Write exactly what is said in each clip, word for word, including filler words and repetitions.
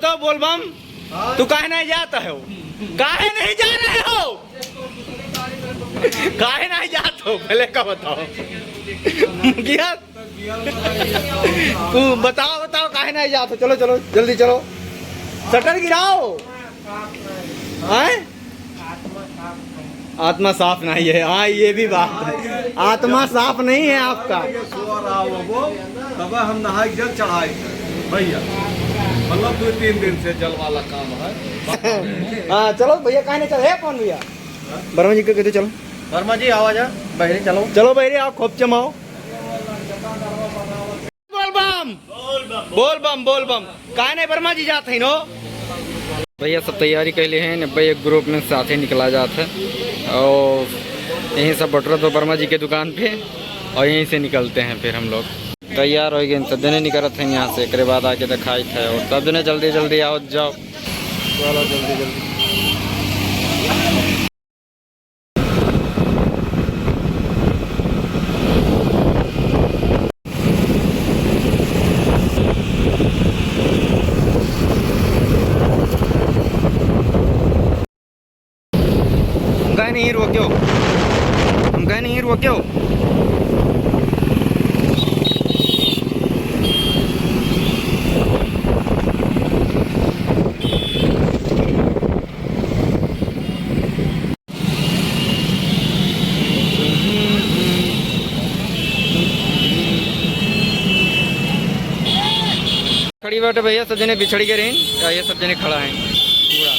तो बोल बम, तू काहे नहीं जात हो? काहे नहीं जा रहे हो? काहे नहीं जात हो? पहले का बताओ। मुखिया, तू बताओ, बताओ, काहे नहीं जात हो? चलो, चलो, जल्दी चलो, शटर गिराओ। हैं? आत्मा साफ नहीं है। हाँ, ये भी बात है, आत्मा साफ नहीं है आपका। ये सुअर आओ वो, तब हम नहाई जल चढ़ाई भैया, मतलब दो तीन दिन से जल वाला काम है। हाँ, चलो भैया, काहे नहीं चल, हे कौन भैया? वर्मा जी के कहते चलो। वर्मा जी, आवा जा, बहरे चलो। चलो बहरे, आओ, खोप चमाओ। बोल बम, बोल बम, बोल बम। काहे नहीं वर्मा जी जात है नो? भैया सब तैयारी कैले हैं, नब्बे एक ग्रुप में साथे निकला जात है और यहीं सब बटुरत हो वर्मा जी के दुकान पे और यहीं से निकलते हैं फिर हम लोग। तैयार हो गए, सब जने निकलत हैं यहाँ से, एकरे बाद आके दिखाई थे और सब जने जल्दी जल्दी आओ जाओ, चलो जल्दी जल्दी। हम कहे नहीं रुक्यो, हम कहे नहीं रुक्यो। खड़ी बाटे भैया, सब जने बिछड़ गए रही, या ये सब जने खड़ा हैं पूरा।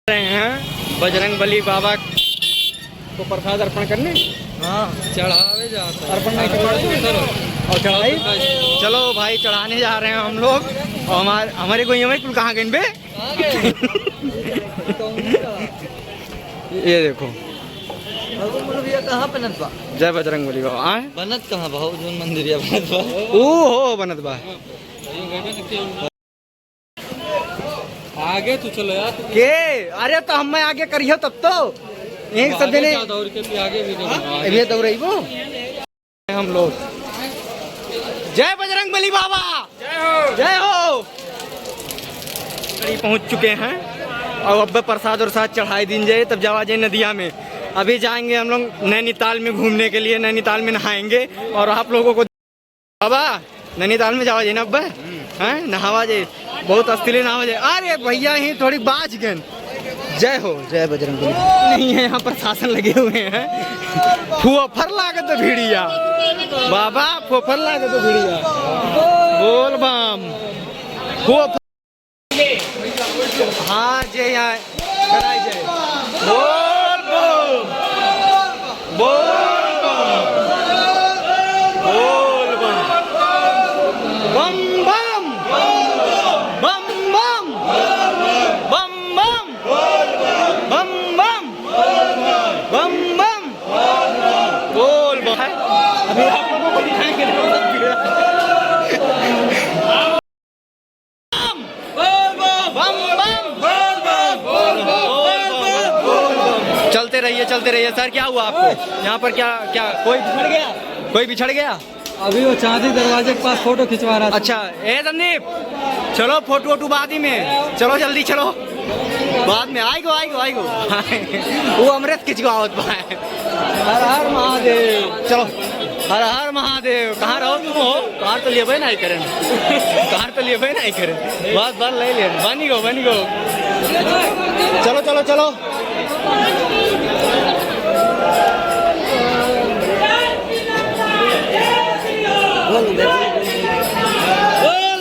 रहे हैं बजरंग बली बाबा को प्रसाद अर्पण करने। हाँ, चढ़ावे जाता है। अर्पण नहीं अर्पण करते? तो करो। और चढ़ाई? चलो भाई, चढ़ाने जा रहे हैं हम लोग। और हमारे, हमारे को ये कुल कहाँ गए बे? ये देखो। भैया, कहाँ बनत बा? जय बजरंग बली बाबा। आए? बनत कहाँ बा? जोन मंदिर या बनत बा? ओ हो, बनत बा। आगे तू चलो यार, तू के? अरे तो हम मैं आगे करियो तब तो। एक सब आगे जने। जा, दौड़ के भी आगे भी देखो। ये दौड़ाइबो। हम लोग। जय बजरंग बली बाबा। जय हो। जय हो। पहुंच चुके हैं और अब प्रसाद और साथ चढ़ाई दीन जाए, तब जावा जाए नदिया में। अभी जाएंगे हम लोग नैनीताल में घूमने के लिए, नैनीताल में नहाएंगे और आप लोगों को बाबा, नैनीताल में जावा जाए ना अब्बे? हैं? नहावा जाए। बहुत अस्थिले नहावा जाए। अरे भैया, यहीं थोड़ी बाज गए। जय हो, जय बजरंग बली। नहीं है, यहाँ प्रशासन लगे हुए हैं। फोफर लागत भिड़िया। बाबा, फोफर लागत भिड़िया। बोल बम। फोफर। हाँ, जे यहाँ कराई जाए। बोल बम, बोल बम, बोल बम, बम बम, बम बम, बम बम, बम बम, बम बम, बोल बम। अभी आप लोगों को दिखाएंगे। बम, बम, बम, बम, बम। चलते रहिए, चलते रहिए। सर, क्या हुआ आपको? यहाँ पर क्या, क्या कोई बिछड़ गया? कोई बिछड़ गया? अभी वो चांदी दरवाजे के पास फोटो खिंचवा रहा था। अच्छा, ए संदीप, चलो फोटो वोटो बाद ही में, चलो जल्दी चलो, बाद में आएगो, आएगो, आएगो। वो अमृत खिंचवावत बा। हर हर महादेव। चलो, हर हर महादेव। कहाँ रहो तुम हो? कार तो लेबे नहीं करें, कार तो लेबे नहीं करें। बस, बस ले ले, बनी गो, बनी गो। चलो, चलो, चलो। बोल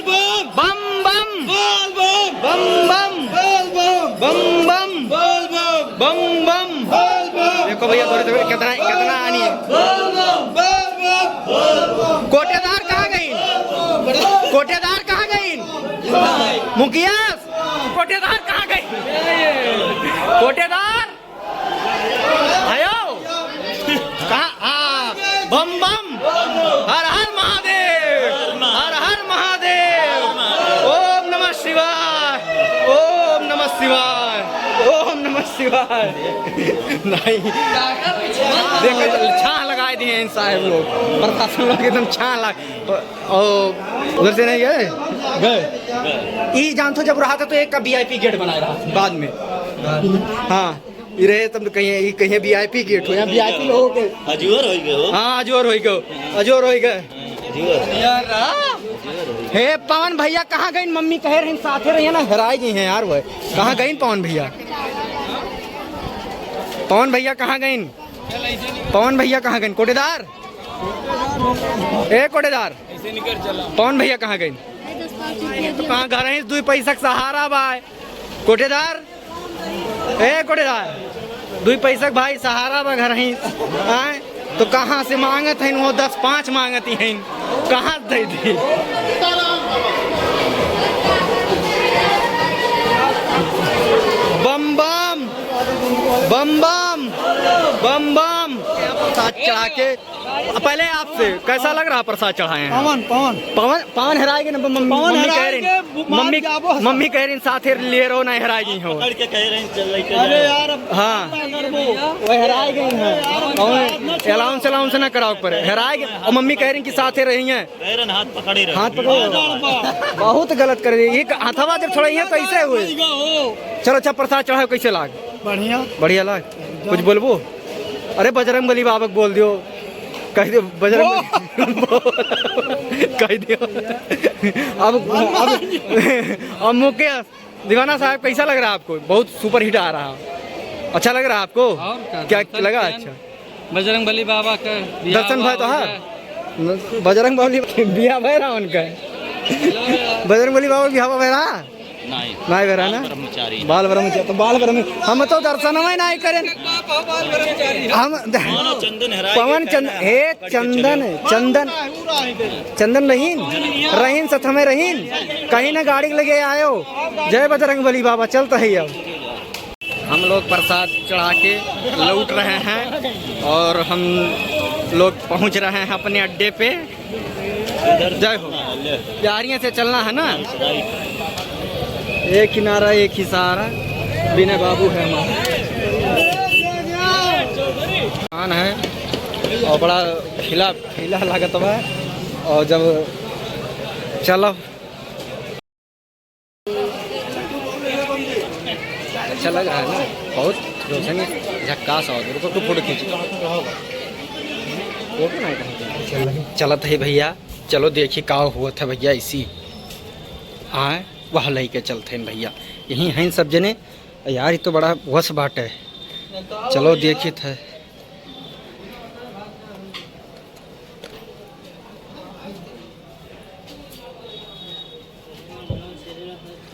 बम। बम बम। बोल बम। बम बम। बोल बम। बम बम। बोल बम। बम बम। बोल बम। देखो भैया, थोड़ी, थोड़ी, कितना, कितना आनी है। बोल बम। बोल बम। बोल बम। कोटेदार कहाँ गई? कोटेदार कहाँ गई? मुखिया, कोटेदार कहाँ गई? कोटेदार? आयो? कहाँ? हाँ, बम बम। हर हर महादेव। हर हर महादेव। ओम नमः शिवाय। ओम नमः शिवाय। ओम नमः शिवाय। नहीं। देखो, छाह लगाए दिए हैं साहब लोग, प्रशासन लोग एकदम छाह लग-, ओ, उधर से नहीं गए? गए। ई जानत हो, जब रहा था तो एक का VIP gate बनाए रहा बाद में। हाँ, ई रहे तब कहीं, ई कहीं VIP gate हो, यहाँ VIP लोगों के। अजूर हो गए हो। हाँ, अजूर हो गए, अजूर हो गए। अजूर। हे पवन भैया कहाँ गइन? मम्मी कहे रहिन साथे रहिए ना, हेराई गई हैं यार। वो कहाँ गइन पवन भैया? पवन भैया कहाँ गइन? पवन भैया कहाँ गइन? कोटेदार, ए कोटेदार, पवन भैया कहाँ गइन? तो कहाँ घर ही दुई पैसा के सहारा बा? कोटेदार, ए कोटेदार, दुई पैसा के भाई सहारा बा घर ही। आए तो कहाँ से मांगत हैं, वो दस पाँच मांगत हैं, कहाँ से दे दी? बम बम, बम बम, बम बम। साथ चढ़ा के पहले आपसे कैसा लग रहा प्रसाद चढ़ाए हैं? पवन, पवन। पवन, पवन हेराए गए ना, मम-, पवन मम्मी कह हेराए रही, गए, बु-, मम्मी, मार जाबो। मम्मी कह रही साथे लिए रहो, ना हेराए गई हो। पकड़ के कह रहे हैं, चल रही, चल अरे रही। यार, अब हाँ। क्या करबो? वो हेराए गई हैं। पवन, अलाउंस, अलाउंस ना कराओ पर हेराए गए। और मम्मी कह रही कि साथे रही हैं। कह रहे हैं, हाथ पकड़े रहो। हाथ पकड़े रहो। बहुत गलत कर रही है। एक हथवा जब छोड़ाई है तो ऐसे हुए। चलो अच्छा, प्रसाद चढ़ाओ, कैसे लाग? बढ़िया। बढ़िया लाग। कुछ बोलबो? अरे बजरंग बली बाबा के बोल दियो, कह दियो बजरंग बली। कह दियो। अब, अब, अब मुकेश दीवाना साहब, कैसा लग रहा है आपको? बहुत सुपर हिट आ रहा है। अच्छा लग रहा है आपको? और क्या, क्या दर्शन लगा? किया। अच्छा। बजरंग बली बाबा का बियाह दर्शन भाई तो हो है। गया। बजरंग बली बियाह भय रहा उनका। बजरंग बली बाबा बियाह भय रहा? नहीं। नहीं भय रहा ना? बाल ब्रह्मचारी। बाल ब्रह्मचारी, तो बाल ब्रह्म-, हम तो दर्शन में नहीं करें। हम पवन चंदन हेराए पवन गए चंद-, कहना है। हे चंदन, चंदन, चंदन रहीन, रहीन सत हमें रहीन, कहीं ना गाड़ी लगे आयो। जय बजरंग बली बाबा, चलता है अब। हम लोग प्रसाद चढ़ा के लौट रहे हैं और हम लोग पहुंच रहे हैं अपने अड्डे पे। जय हो। यारियां से चलना है ना, एक ही नारा, एक ही सहारा, बिना बाबू है हमारा। दुकान है और बड़ा खिला, खिला लागत बा। और जब चलो अच्छा लग रहा है ना, बहुत रोशनी झक्कास आवत। रुको, तू फोटो खींच। फोटो नहीं कहाँ चलत है भैया, चलो देखी का हुआ था भैया। इसी हाँ, वह लइके चलते हैं भैया, यहीं हैं सब जने। यार, ये तो बड़ा वस बाटे, चलो देखी थे।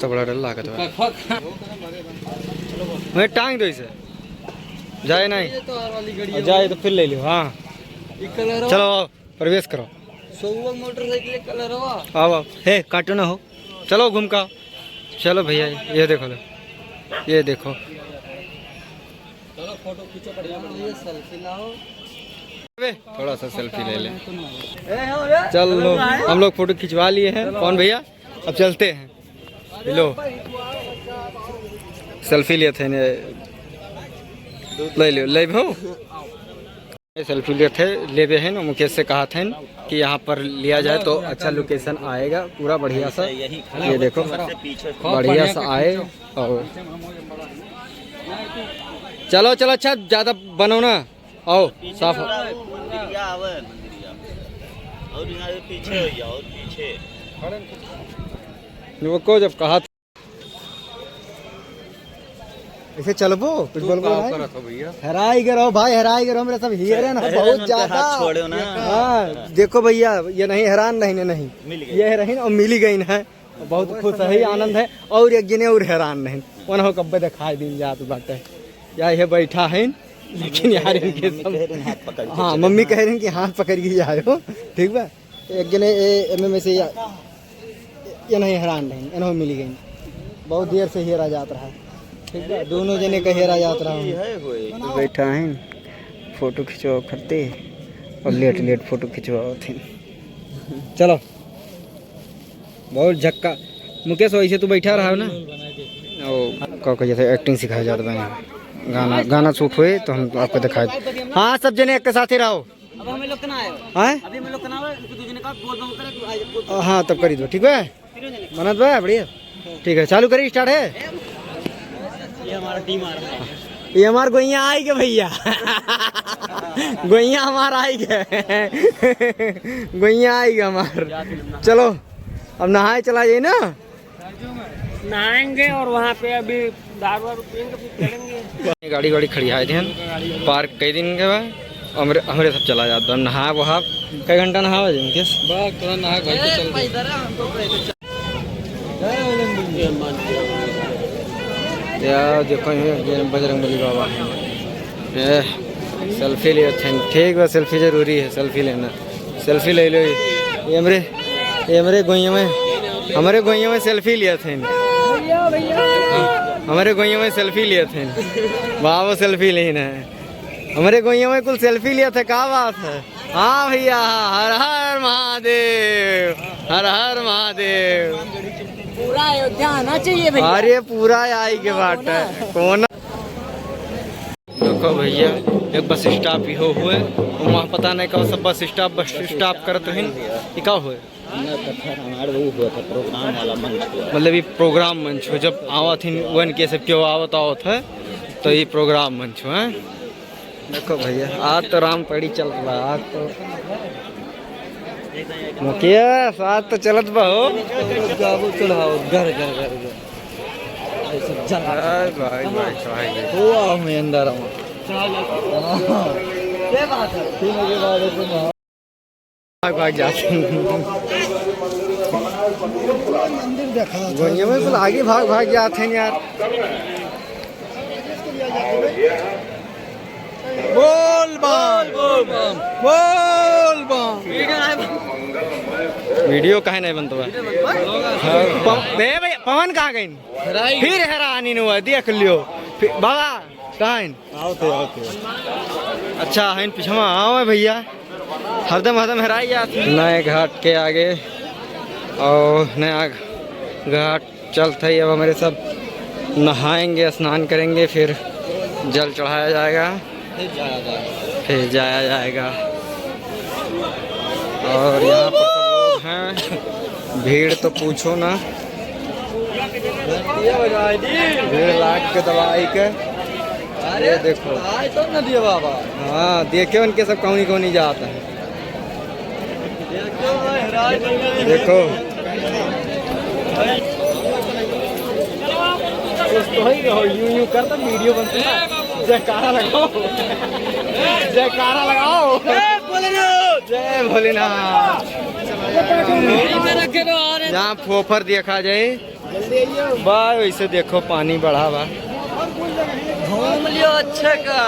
तो बड़ा डर लागत बा। मैं टांग दो इसे। जाए नहीं। ये तो आर वाली गाड़ी है। जाए तो फिर ले लियो। हाँ। ये कलर चलो आओ, प्रवेश करो। सौवा मोटरसाइकिल कलर हवा। आओ, आओ। हे, काटो ना हो। चलो घूम का। चलो भैया, ये देखो लो। ये देखो। चलो फोटो खींचो बढ़िया बढ़िया। ये सेल्फी लाओ। अबे, थोड़ा सा सेल्फी ले ले। चल लो, हम लोग फोटो खिंचवा लिए हैं। कौन भैया? अब चलते हैं। लो, सेल्फी लेते हैं ने। ले लो, ले भाऊ। सेल्फी लेते हैं, लेबे हैं ना, मुकेश से कहा थे कि यहाँ पर लिया जाए तो अच्छा लोकेशन आएगा, पूरा बढ़िया सा। ये देखो, बढ़िया सा आए। और चलो, चलो, अच्छा, ज्यादा बनो ना। आओ, साफ हो। मंदिरिया आवे, मंदिरिया। और यहाँ पे पीछे हो जाओ, और पीछे। वो को जब कहा था। ऐसे चलबो, कुछ तू बोलबो का नहीं? करत हो भैया? हेराई गए रहो भाई, हेराई गए रहो, मेरे सब हियर है ना, हेरन बहुत उनके ज्यादा। हाथ छोड़ो ना। हाँ, देखो भैया, ये नहीं, हेरान नहीं, नहीं, नहीं। मिल गई। ये हेराइन और मिली गई ना। बहुत खुश है, आनंद है। और एक जने और हेरान नहीं, उन्हों कब्बे दिखाई दिन जात बाटे। या ये बैठा है, लेकिन यार इनके मम्मी सब कह रही हाथ पकड़ के हाँ, चले मम्मी ना। कह रही कि हाथ पकड़ के जाओ, ठीक बा। एक जने ए, एमे में से या, ये नहीं हेरान नहीं, इन्हों मिली गई। बहुत देर से हेरा जात रहा, ठीक बा। दोनों जने का हेरा जात रहा हूँ। बैठा है, फोटो खिंचवा करते और लेट लेट फोटो खिंचवा होते। चलो। बहुत झक्का। मुकेश, वैसे तू बैठा रहा हो ना? ओ, का कह जाता है, एक्टिंग सिखाया जाता है यहाँ। गाना, गाना shoot हुए तो हम आपको दिखाए। हाँ, सब जने एक के साथ ही रहो। अब हम लोग के ना आए। हैं? अभी हम लोग के ना आए, इनके दो जने का बोल बम करे, तू आए, बोल। हाँ, तब करी दो, ठीक है? तीनों जने। मनत बा, बढ़िया। ठीक है, चालू करी, start है। ये हमारा team आ रहा है। ये हमार गोइया आई के भैया। गोइया हमार आई के। गोइया आई के हमार। चलो, अब नहाए चला जाए ना। नहाएंगे और वहाँ पे अभी दारू वारू पियेंगे, फिर चलेंगे। गाड़ी वाड़ी खड़ी है, ध्यान park कई दिन के बाद हमरे, हमरे सब चला जाता है नहा वहा। कई घंटा नहावा जी मुकेश? बस थोड़ा नहा के भाई के चल दे। या देखो, ये बजरंग बली बाबा है। ए, selfie लिया थे, ठीक बा, selfie जरूरी है, selfie लेना, selfie ले लो। ये हमरे, ये हमरे गोइया में, हमरे गोइया में selfie लिया थे, हमरे गोइया में selfie लिया थे। वाह, वो selfie लेना है, हमरे गोइया में कुल selfie लिया थे, का बात है? हाँ भैया, हर हर महादेव, हर हर महादेव। पूरा अयोध्या आना चाहिए भैया। अरे पूरा आई के बाटे। कौन? देखो भैया, एक bus stop इहो हुए, वहाँ पता नहीं कौन सा bus stop, bus stop करत हैं, ये का हुए? ना, कथा हमार वो हुआ था, program वाला मंच हुआ। मतलब ये program मंच हो, जब आवत हिन वन के सब क्यों आवत आवत है, तो ये program मंच हो, हैं? देखो भैया, आज तो राम पड़ी चलत बा, आज तो मुकेश, आज तो चलत बा हो। गावो चढ़ाओ, घर, घर, घर, घर। ऐसे जला। अरे भाई, भाई, भाई। हुआ हमें अंदर हम। हाँ। ये बात है। तीनों के बाद ऐसे भाग, भाग जाते हैं। मंदिर देखा। गोइया में कुल आगे भाग, भाग जाते हैं यार। बोल बम, बोल बम, बोल बम। Video काहे नहीं बनत बा? हाँ, प-, ए भैया, पवन कहाँ गइन? फिर हेरानी न हुआ, देख लियो। फिर, बाबा, कहाँ हइन? आओ तो, आओ तो। अच्छा, हइन पिछवा, आओ है भैया। हरदम, हरदम हेराई जात। नए घाट के आगे और नया घाट चलत है। अब हमरे सब नहाएंगे, स्नान करेंगे, फिर जल चढ़ाया जाएगा, फिर जाया जाएगा। और यहाँ पर सब लोग हैं, भीड़ तो पूछो ना, भीड़ लाग के दवाई के। अरे ये देखो। आए तो ना दिए बाबा। हाँ, देखे उनके सब कौनी कौनी जात है। देखो। कुछ तो ही कहो, यूं यूं कर तो video बनते ना। जयकारा लगाओ, जयकारा लगाओ। जय भोलेनाथ। जय भोलेनाथ। जहाँ फोफर देखा जाए, बा वैसे देखो पानी बढ़ा बा। घूम लियो अच्छे का।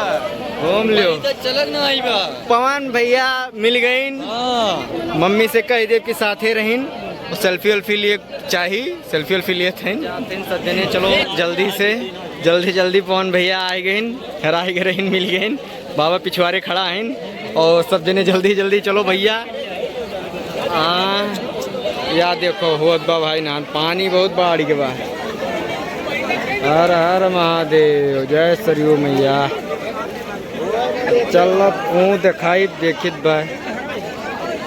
घूम लियो। तो चलक ना आई बा। पवन भैया मिल गइन। हाँ। मम्मी से कह देब कि साथे रहिन, selfie उल्फी लिए चाही, selfie उल्फी लिए थे। जाते हैं सब जने, चलो जल्दी से, जल्दी जल्दी पवन भैया आ गइन, हेराई गइन, मिल गइन। बाबा पिछवारे खड़ा हइन और सब जने जल्दी जल्दी चलो भैया। हाँ, या देखो होत बा भाई नहान, पानी बहुत बाढ़ के बा। हर हर महादेव, जय सरयू मैया। चल तू देखाई देखित बा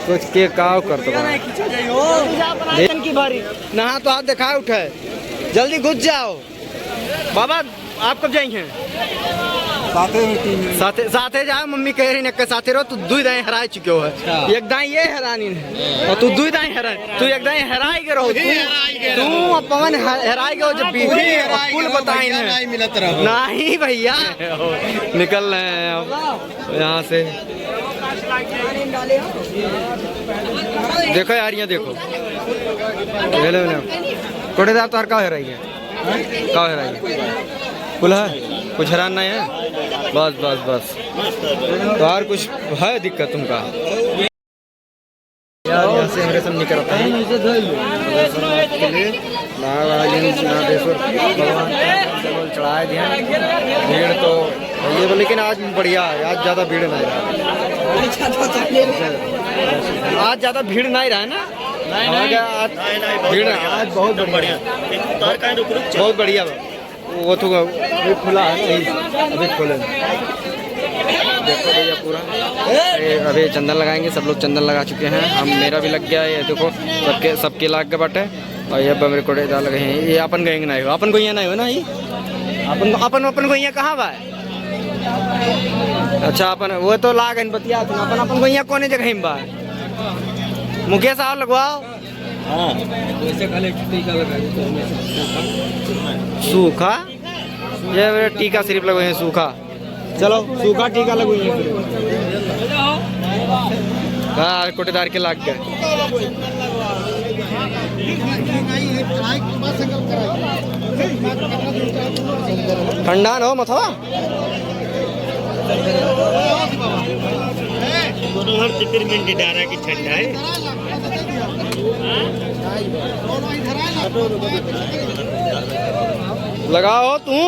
कुछ के काव करत बा। की बारी नहा तो हाथ दिखाए उठे, जल्दी घुस जाओ। बाबा, आप कब जाएंगे? साथे में तीन जने। साथे, साथे जाओ, मम्मी कह रही न के साथे रहो, तू दुई दाई हेराई चुके हो है। अच्छा। एक दाई ये हेरानी है, और तू दुई दाई हेराई, तू एक दाई हेराई के रहो, तू, तू और पवन हे-, हेराई के हो जब भी, तू ही हेराई कुल के हो, बताई भैया, है। नहीं मिलत रहो। नहीं भैया, निकल रहे हैं अब यहाँ से। देखो यार, यहाँ देखो, ले लो, ले लो। कोटेदार तोहर का हेराई है? का हो रहा है? कुल है? कुछ हैरान नहीं है? बस, बस, बस। तो और कुछ है दिक्कत तुमका? यार, यहाँ से हमरे सब निकलता है। दर्शन के लिए नारायण नागेश्वर भगवान का जल चढ़ाए दिया। भीड़ तो ये, लेकिन आज बढ़िया है, आज ज़्यादा भीड़ नहीं रहा। आज ज़्यादा भीड़ नहीं रहा है ना? नहीं, आज भीड़, आज बहुत बढ़िया। बहुत बढ़िया बा। वो तो अभी खुला है ना, अभी खोले। देखो भैया पूरा, ये अभी चंदन लगाएंगे, सब लोग चंदन लगा चुके हैं। हम, मेरा भी लग गया है, ये देखो सबके, सबके लाग के बाटे। और ये अब मेरे कोड़ेदार लगे हैं, ये अपन गोइया नाहीं हो, अपन गोइया नाहीं हो ना, ये अपन, अपन, अपन गोइया कहाँ बा? अच्छा, अपन वो तो लाग है, बतिया अपन, अपन गोइया कौने जगह में बा? मुकेश, आओ लगवाओ। हाँ। वैसे खाली टीका लगाइए तो हमें सूखा। सूखा? ये मेरे टीका सिर्फ लगवाए हैं, सूखा। चलो, सूखा टीका लगवाइए। हाँ, कोटेदार के लाग गए। ठंडा ना हो मथवा। दोनों हर चित्र में डारा की ठंडा है। लगाओ तू।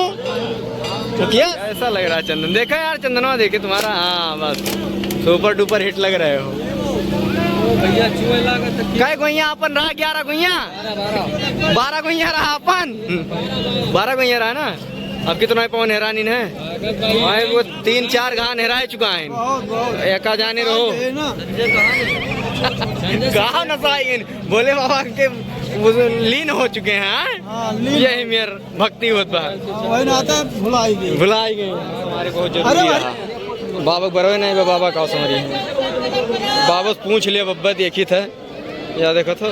तो क्या? कैसा लग रहा है चंदन? देखा यार, चंदनवा देखे तुम्हारा। हाँ, बस सुपर डुपर हिट लग रहे हो। भैया, चुए लागत है। कै गोइया अपन रहा? ग्यारह गोइया? बारह, बारह। बारह गोइया रहा अपन? बारह गोइया रहा ना? अब कितना पवन हेरानी है? भाई, वो तीन चार घान हेराए चुका है। बहुत, बहुत। एका जाने रहो। ये ना। कहाँ नशा है इन? भोले बाबा के वो लीन हो चुके हैं, हाँ? हाँ, लीन। यही मेर भक्ति होत बा। हाँ, वही ना आता है, भुलाई गए। भुलाई गए। हमारे बहुत जरूरी अरे है। बाबा के बरवे नहीं बा, बाबा का समझी है। बाबा से पूछ लिया, बब्बा देखी था। या देखो तो,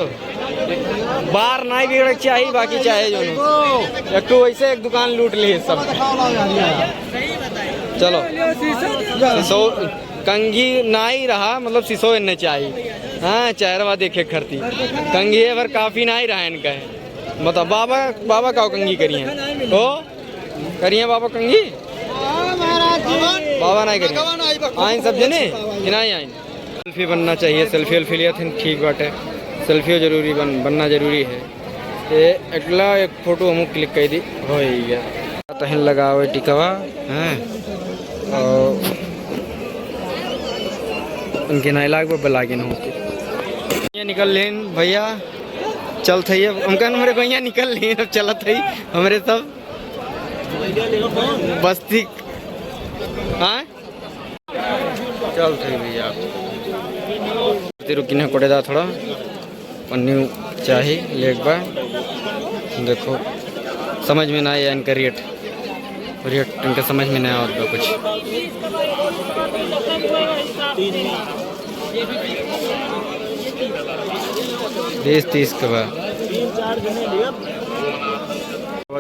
बार नाहीं बिगड़े के चाही, बाकी चाहे जो नहीं। एक तो वैसे एक दुकान लूट ली सब। चलो, सिसो, कंघी नाहीं रहा, मतलब सिसो इन्ने चाही। हाँ, चेहरवा देखे खरती। कंघी है पर काफी नाहीं रहा इनका है। मतलब बाबा, बाबा का कंघी करी है। ओ, करिए बाबा कंघी? बाबा नाहीं करिए। आइन सब जने कि नाहीं आइन? सेल्फी बनना चाहिए, सेल्फी वेल्फी लिया थे, ठीक बाटे। सेल्फी जरूरी बन-, बनना जरूरी है। ये अगला एक फोटो हम क्लिक कर दी, हो ही गया। तहन लगावे टिकवा, हैं? और उनके नाहीं लाग, वो लागिन हो। ये निकल लेन भैया, चलत है ये, उनका हमरे भैया निकल लेन, अब चलत है हमरे सब। बस्ती। हाँ? चल ठीक भैया। रुकिन है कोटेदार थोड़ा। पन्नी चाही लेके बा। देखो, समझ में ना आया इनका रेट। रेट इनका समझ में ना आवत बा कुछ। बीस तीस के बा।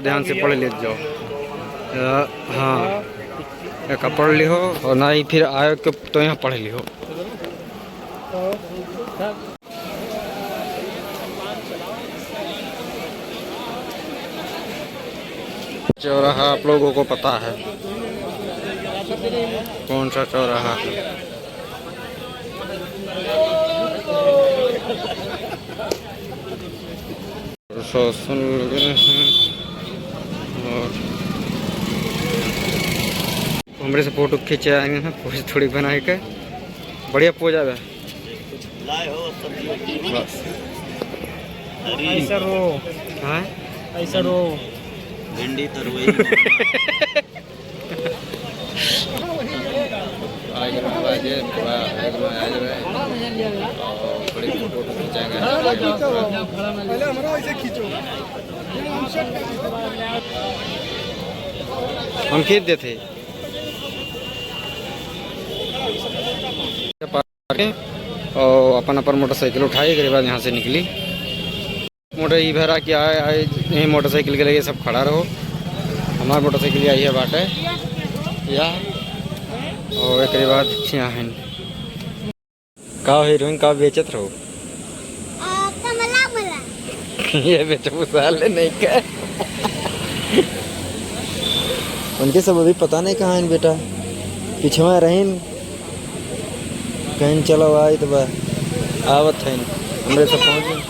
ध्यान से पढ़ लेत जाओ। अ, हाँ, एक पढ़ लिहो और ना ही फिर आयो के तो यहाँ पढ़ लिहो। चौराहा आप लोगों को पता है कौन सा चौराहा है? प्रशासन लगे हैं और हमरे से फोटो खींचे आए हैं, पोज थोड़ी बनाए के। बढ़िया पोज आवे। बस। ऐसा रो। हाँ? ऐसा रो। भिंडी तरुई। आगे में आवाज है, थोड़ा आगे में आ जाए। और थोड़ी फोटो वोटो खींचा गया। पहले हमारा ऐसे खींचो। हम खींच देते। और अपन, अपन मोटरसाइकिल उठाई, एकरे बाद यहाँ से निकली। मोटर ई भरा कि आए, आए, यहीं मोटरसाइकिल के लगे सब खड़ा रहो। हमार मोटरसाइकिल यही है बाटे, या, और एकरे बाद यहाँ है। का हीरोइन का बेचत रहो? आ, कमला मला। ये बेचबू साले नहीं का? उनके सब अभी पता नहीं कहाँ हैं बेटा, पिछवा रहीन, कहीं चलो आए तो बा, आवत हैं, हमरे सब पहुँच गए।